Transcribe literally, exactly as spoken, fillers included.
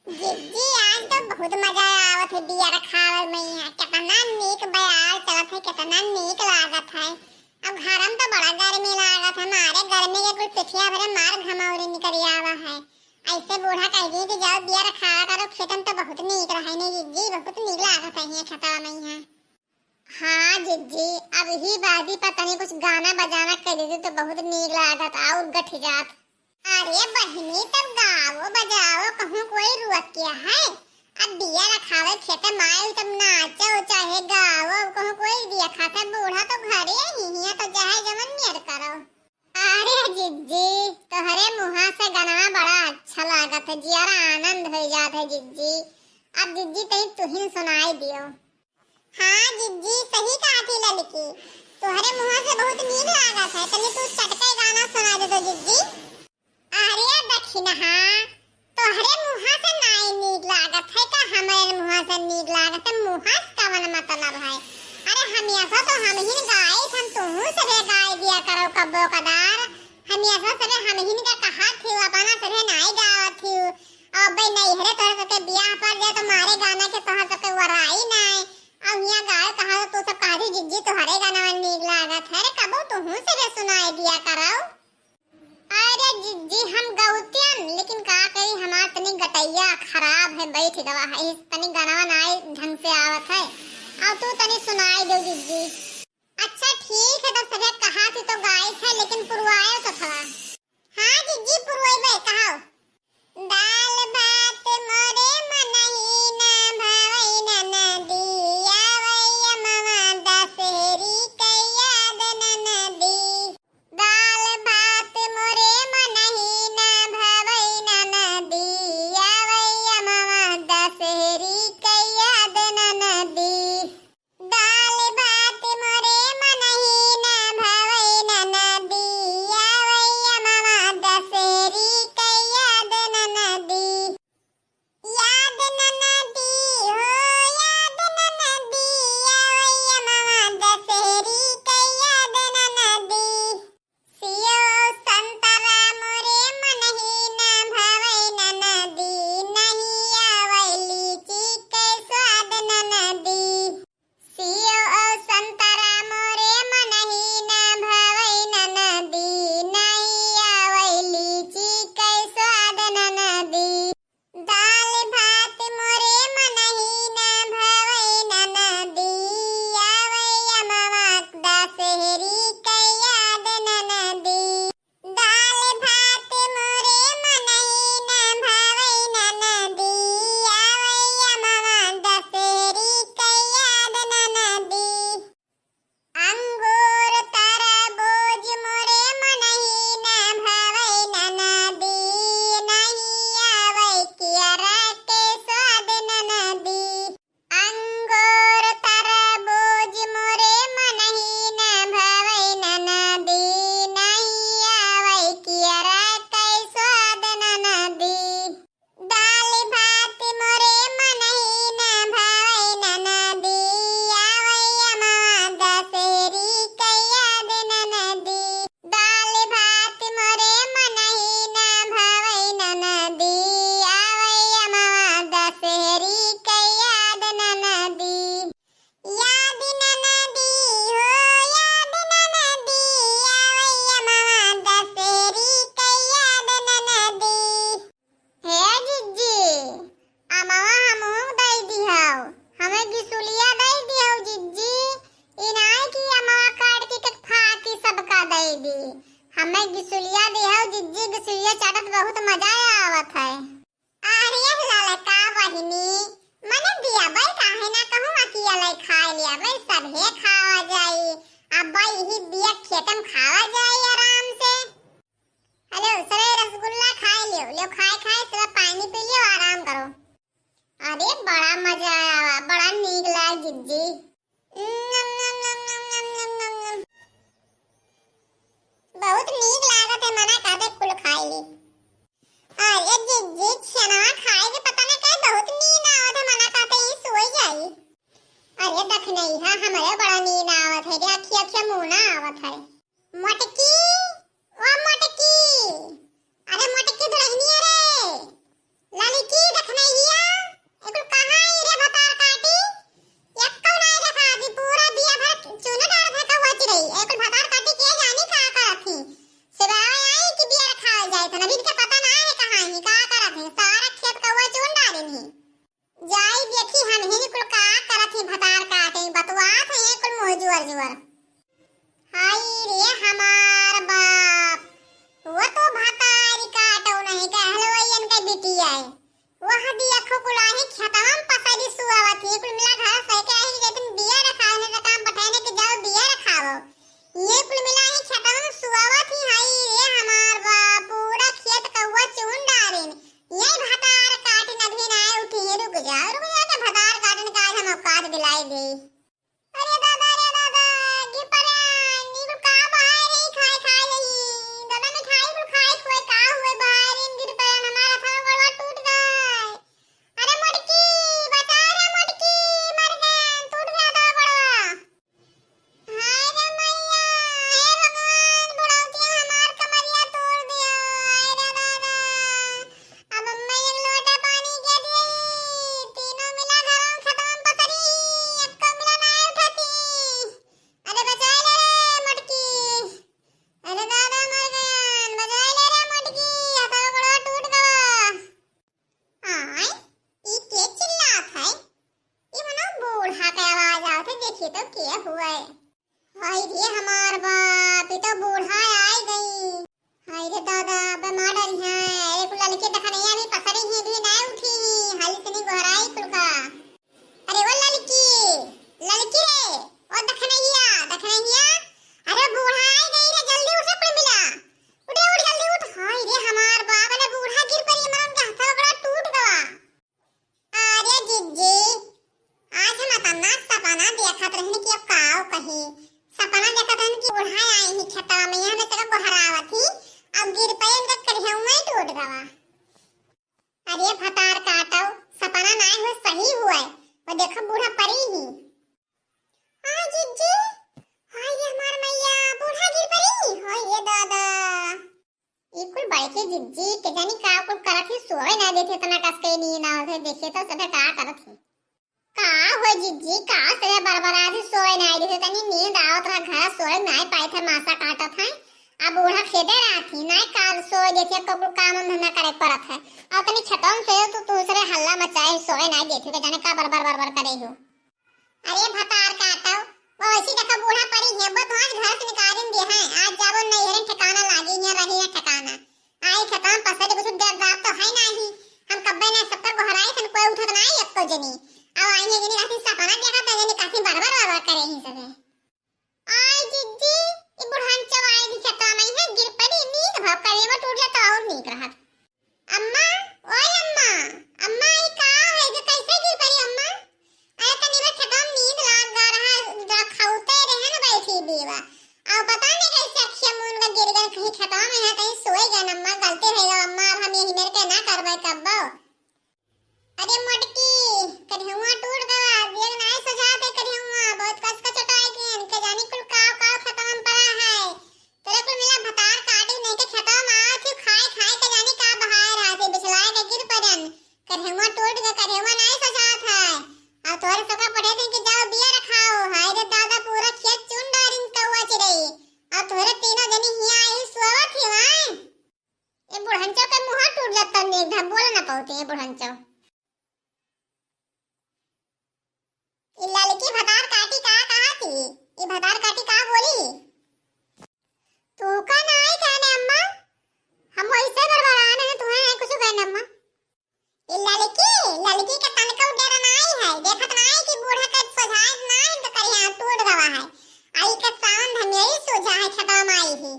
जिज्जी, आज तो बहुत मजा आवत है बियर खावे में। यहाँ केतना नीक बयार चलत है, केतना नीक लागत है। अब घर में तो बड़ा गर्मी लागत है, मारे गर्मी के कुल पिठिया भरे मार घमौरी निकल आवा है। ऐसे बूढ़ा कह दी कि जाओ बियर खावा करो, खेत में तो बहुत नीक रहे नहीं जिज्जी, बहुत नीक लागत है यहाँ खेतवा में यहाँ। हाँ जिज्जी, अब ही बाजी पर तनी कुछ गाना बजाना कर देती तो बहुत नीक लागत और गठ जात। अरे बहिनी, तब गाओ बजाओ, कहूँ कोई रुक गया है? अब बियर खावे खेते माई, तब नाचो चाहे गाओ, कहूँ कोई देखा था? बूढ़ा तो घरे ही है, तो चाहे जवन नियर करो। अरे जिज्जी, तोहरे मुहा से गनवा बड़ा अच्छा लागत है, जियारा आनंद हो जात है जिज्जी। अब जिज्जी तनी तुहिन सुनाई दियो। हाँ जिज्जी, सही कहा थी ललकी, तोहरे मुहा से बहुत नीक लागत है, तनी तू चटके गाना सुना दे तो जिज्जी। अरे दखिनहा, तोहरे मुहा से नाई नीक लागत है का हमरे मुहा से नीक लागत है? मुहा से कवन मतलब है? अरे हमेशा तो हम ही गाए, हम तुहू सभे गाए दिया करो कब्बो कदार। हमेशा सभे हम ही का कहा थी, अपना सभे नाई गावत थी। अब भाई नैहरे तोहरे सबके बियाह पर जाए तो मारे गाना के तोहर सबके वराई नाई। अब हियाँ गाए कहा तो तू सब कहा थी जिज्जी तोहरे गाना नीक लागत है। अरे कबो तुहू सभे सुनाए दिया करो। अरे जिज्जी, हम गौतियन, लेकिन का करी, हमार तनी गटैया खराब है, बैठ गवा है, इस तनी गनवा नाई ढंग से आवत है। अब तू तनी सुनाई दो जिज्जी। अच्छा ठीक है, तब सभे कहा थी तो गाई है, लेकिन पुरवायो तो थवा। हाँ जिज्जी, पुरवाई बे, कहा। दाल भात मोरे मनही ना भावै ननदी, आवै अमवा दशहरी कै याद ननदी। दाल भात मोरे मनही ना भावै ननदी, आवै अमवा दशहरी कै याद ननदी। दाल भात मोरे मनही ना भावै ननदी, आवै अमवा दशहरी कै याद ननदी। याद ननदी हो, याद ननदी, आवै अमवा दशहरी कै याद ननदी। सेव संतरा मोरे मनही ना भावै ननदी, नहीं आवै लीची कै स्वाद ननदी। सेव संतरा मोरे मनही ना भावै ननदी, नहीं आवै लीची कै स्वाद ननदी। दाल भात मोरे मनही ना भावै ननदी, आवै अमवा दशहरी कै याद ननदी। दाल भात मोरे मनही ना भावै ननदी, आवै अमवा दशहरी कै याद ननदी। अंगूर तरबूज मोरे मनही ना भावै ननदी, नहीं आवै कियरा के स्वाद ननदी। अंगूर तरबूज मोरे मनही ना भावै ननदी, नहीं आवै कियरा कै स्वाद ननदी। दाल भात मोरे मनही ना भावै ननदी, आवै अमवा दशहरी कै याद ननदी। दाल भात मोरे मनही ना भावै ननदी, आवै अमवा दशहरी कै याद ननदी। याद ननदी हो, याद ननदी, आवै अमवा दशहरी कै याद ननदी। हे जिज्जी, अमवा हमहू दई दिहौ, हमें गिसुलिया दई दिहौ जिज्जी। ई नाई कि अमवा काट के के फाकी सबका दई दी। हमें गिसुलिया दिहौ जिज्जी, गिसुलिया चाटत बहुत मजा आवत है। अरे ललका बहिनी, मने दिया बई काहे ना कहूँ अकिया लै खाए लिया बई, सभे खावा जाई। अब बई यही बिया खेतम खावा जाई आराम से। हेलो, सबे रसगुल्ला खाए लियो, लियो खाए खाए सबे पानी पी लियो, आराम करो। अरे बड़ा मजा आया, बड़ा नीक लाग जिज्जी। नम, नम, नम। बहुत नीक लागत है, मना कहते कुल खाए ली। अरे जिज्जी, छेना खाए के पता न काहे बहुत नींद आवत है, मना कहते ही सोई जाई। अरे दखनैहा, हमरे बड़ा नींद आवत है रे, अखिया अखिया मुना आवत है। मोटकी, ओ मोटकी, अरे मोटकी दुलहिनिया रे, ललकी दखनैया। भतार काटे, बतुआत है कुल मुँह जुअर जुअर। हाय रे हमार बाप, वो तो भतारी काटो नहीं, कहलवैयन के बिटिया है। वह दिया खो कुलाही खेतवा में पसरी सुआवत ही, कुल मिला घर से के आई जैतन बिया रखाओ, ने काम पठाने के जाओ बिया रखाओ। ये कुल मिला ही खेतवा में सुआवत ही, हाय रे हमार बाप, पूरा खेत कौआ चुन डारिन। ये भतार काटिन अभी ना उठी है, रुक जा, रुक जा के भतार काटिन का आज हम औकात दिलाई दे। अरे दादा, अरे दादा, गिर पड़े, नीलू का बाहर ही खाए खाए रही। दादा मिठाई कुल खाए हुए का हुए बाहर ही गिर पड़े, हमारा था गोड़वा टूट गए। अरे मोटकी, बचा रे मोटकी, मर गए, टूट गया था गोड़वा। हाय रे मैया, हे भगवान, बुढ़ौतिया हमार कमरिया तोड़ दिया। हाय रे दादा, अब अम्मा एक लोटा पानी के दिए, तीनों मिला घरों खतम पसरी, एक्को मिला ना उठती। अरे बचाए ले रे मोटकी, अरे दादा मर गयान, बचाए ले रे मोटकी, हथवा गोड़वा टूट गवा। आय, ई के चिल्लात है? ई मनो बूढ़ा के आवाज आवत है, देखिए तो के हुए। हाय रे हमार बाप, ई तो बूढ़ा आय गई। हाय रे दादा, बे मार डरी है। एक ललकी दखनैया भी पसरी ही, भी नाय उठी ही, हाली से नहीं गोहराई कुल का। अरे वो ललकी, ललकी रे, ओ दखनैया, दखनैया, अरे बूढ़ा आय गई रे, जल्दी उठे कुल मिला। उठे, उठ, जल्दी उठ। हाय रे हमार बाप, अरे बूढ़ा गिर पड़ी, मरन के हथवा गोड़ा टूट गवा। अरे जिज्जी, आज हम अतना सपना देखत रहन कि अब काव कही। सपना देखत रहन कि बूढ़ा आई ही खेतवा में, यहाँ में से गोहरावत ही, अब गिर पड़ी, इनका करिया में टूट गवा। अरे भतार काटो, सपना नाय हो, सही हुए। वो देखो बूढ़ा परी ही। हाय जिज्जी, हाय रे हमार मैया, बूढ़ा गिर परी, हाय रे दादा। ई कुल बड़की जिज्जी के जानी का कुल करत ही, सोए ना देत ही, इतना कस के नींद आवत है, देखिए तो सभे का करत ही। का हो जिज्जी, का सभे बरबरात ही, सोए ना देत ही, तनी नींद आवत रहा, घर सोए ना पाए थे, मासा काटत है, अब बूढ़ा खेदे रहत ही, ना का सोए देत ही, को कुल काम धंधा करे पड़त है, और तनी छतौन सोए तो तू दूसरे हल्ला मचाए, सोए ना देत ही, के जाने का बरबर बरबर करे हो। अरे भतार काटो, वो ऐसी देखा बूढ़ा परी है, वो तो आज घर से निकालिन दे हैं, आज जाबो नैहरे ठिकाना लागी है, रही है ठिकाना। आई खेतवा में पसरी कुछ देर रात तो है नाही, हम कब्बे ना सबकर गोहराई थन, कोई उठत नाही एक्को जनी। अब आई है जनी राती सपना देखा था, जनी काफी बरबर बरबर करे ही सभे। आई जिज्जी, ई बुढ़ान चवाई भी खेतवा में है, गिर पड़ी, नींद भव करे में टूट जाता और नीक रहत। अम्मा, ओए अम्मा, अम्मा, ई का है जो कैसे गिर पड़ी अम्मा? अरे तनी में खेतवा में नींद लाग गा रहा, जरा खौते रहे न बैठी बीवा। अब पता नहीं कैसे अखिया मून का गिर गन कहीं खेतवा में है, कहीं सोए गन अम्मा, गलती है गो अम्मा, अब हम यही मेरे के ना करबे कब्बो। अरे मोटकी, करिहउआ टूट गवा, देख नाई सोझात है करिहउआ, बहुत कस का चटाई के, इनके जानी कुल काव काव खेतवा में पड़ा है। तोरे कुल मिला भतार काटी नहीं के खेतवा में आवत ही, खाए खाए के जानी का बहाए रहा थे, बिछलाए के गिर पड़न। करिहउआ टूट गवा, करिहउआ नाई सोझात है। और तोरे सबका पढ़े दिन के जाओ बिया रखाओ, हाय रे दादा पूरा खेत चुन डारिन कौआ चिरई। और तोरे तीनों जनी हिया आई सोवत ही वहाँ। ए बुढ़ंचो के मुँह टूट जाता, नेक धा बोल न पाउते ए बुढ़ंचो। ई ललकी भतार काटी का कहा थी? ई भतार काटी का बोली? तू का नाई कहने अम्मा, हम वैसे बरबरान है, तुम्हें नहीं कुछ कहने अम्मा। ई ललकी, ललकी के तनका डर नाई है, देखत नाई कि बूढ़ा के सोझाए नाई तो करिया टूट गवा है। आई के सावन धमेई सोझा है खेतवा में आई ही।